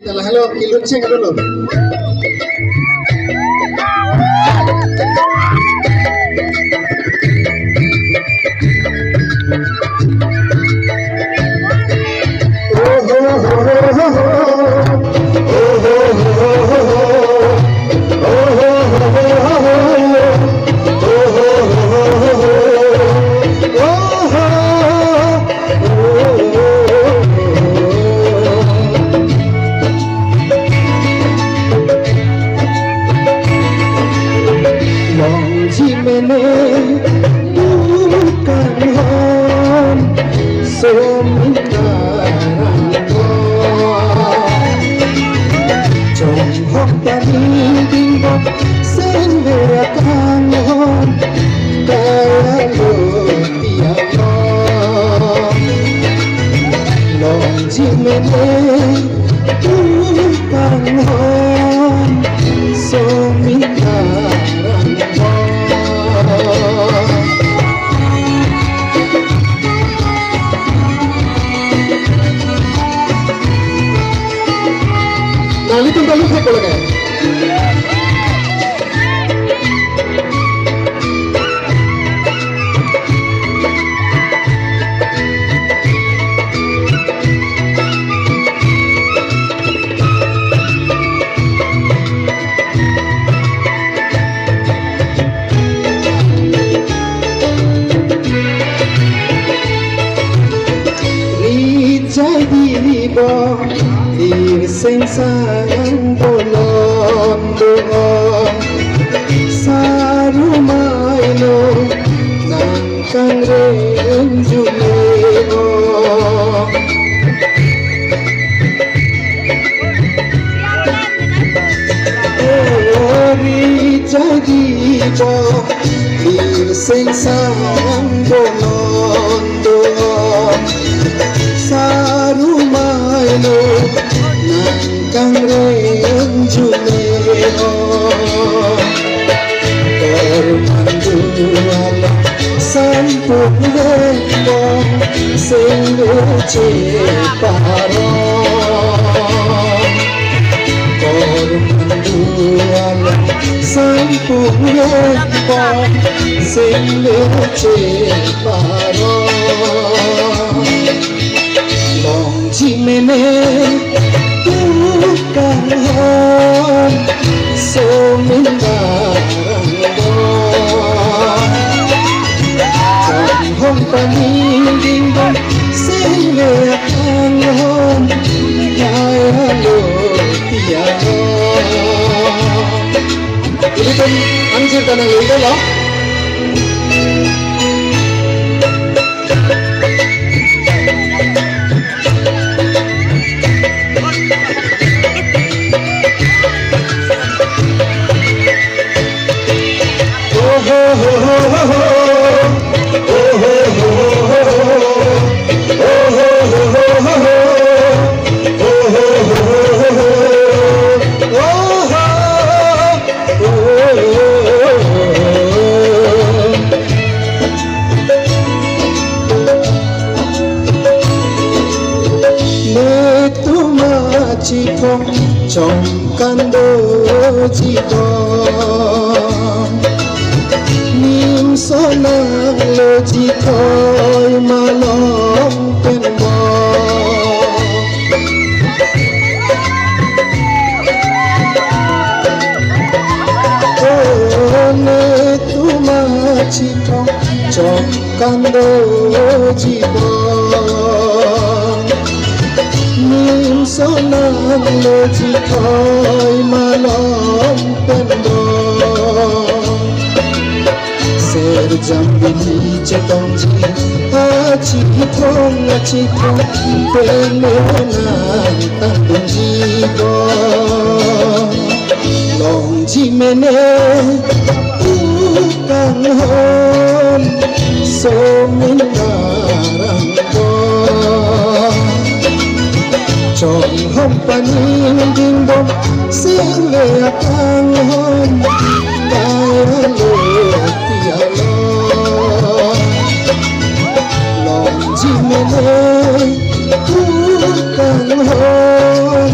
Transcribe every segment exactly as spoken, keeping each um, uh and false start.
Hala, halo, kilun cheng, halo, lo. Longji mene dukan hon somin karang ko. Chonghong pani ding bok sengve akang hon kaya lo tiang lo. Longji mene dukan hon somin karang hon. Nanglitum ta lu thek ko lake. Ri chai di bo, lir seng sang bolon do. Saru mai lo, nang kangren jume o. Ori jadi bo, lir seng sang bolon do. Saru mai lo, nang kangren jume o. Kormandu alam sampung dengpong sing dece paro. Kormandu alam sampung dengpong sing dece paro. Longji mene dukan hon somin karang hon. Chonghong pani ding bok sengve akang hon kaya lo tiang lo. Ilitum angsir ta nang lilo lo. Netum achiphong chongkan doji bom. Nimso nangloji thoi malong pen bom. O netum achiphong chongkan doji bom. Nimso nangloji thoi malong pen bom. Sirjam bili chetongji, achiphong achiphong pen nang tangdunji bom. Longji mene dukan hon somin karang hon. Chonghong pani ding bok sengve akang hon kaya lo tiang lo. Longji mene dukan hon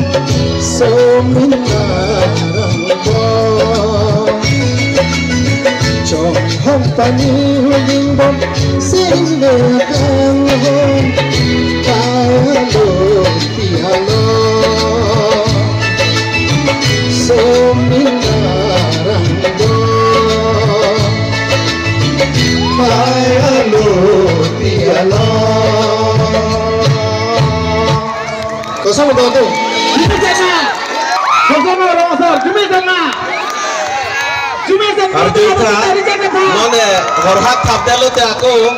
Somin arang bo. Chonghong pani huling bom sing de akang hong. Kaya lo pi alo. Somin arang bo. Kaya lo pi alo. Koson betul tu? Jumi Sangma. Koson orang asal, Jumi Sangma. Jumi Sangma. Arjun ta, tadi cakap apa? Nonke horhak thap dalo te ako.